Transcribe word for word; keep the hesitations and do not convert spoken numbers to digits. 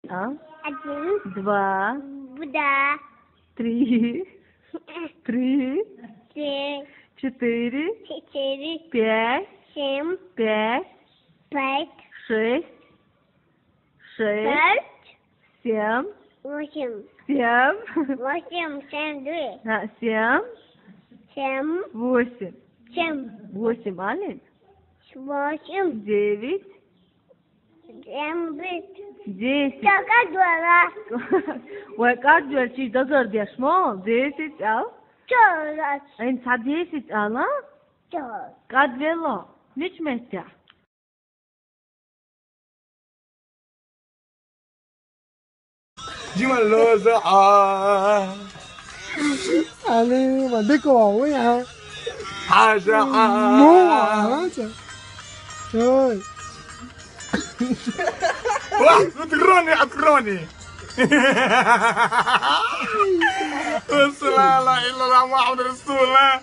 А? Один. Два. Два. Три. Три. Три. Четыре. Четыре. Пять. Семь. Пять. Пять. Шесть. Шесть. Пять. Семь. Восемь. Семь. Восемь, семь, две. А, семь. Семь. Восемь. Семь. Восемь, алин. Восемь. Девять. Семь, десять. Чё, как дела? Ой, как дела? Чи дагар деш, мо? Десять, ал? Чё, раз? Эн, ца десять, ал, а? Чё? Кад вела? Нич метя. Дима Лоза, а. Али, ма деко, ой, а. Хажа, а. Ну, а, чё? Чё? Ва, открони, открони. Ла илаха иллаллах Мухаммад Расулуллах.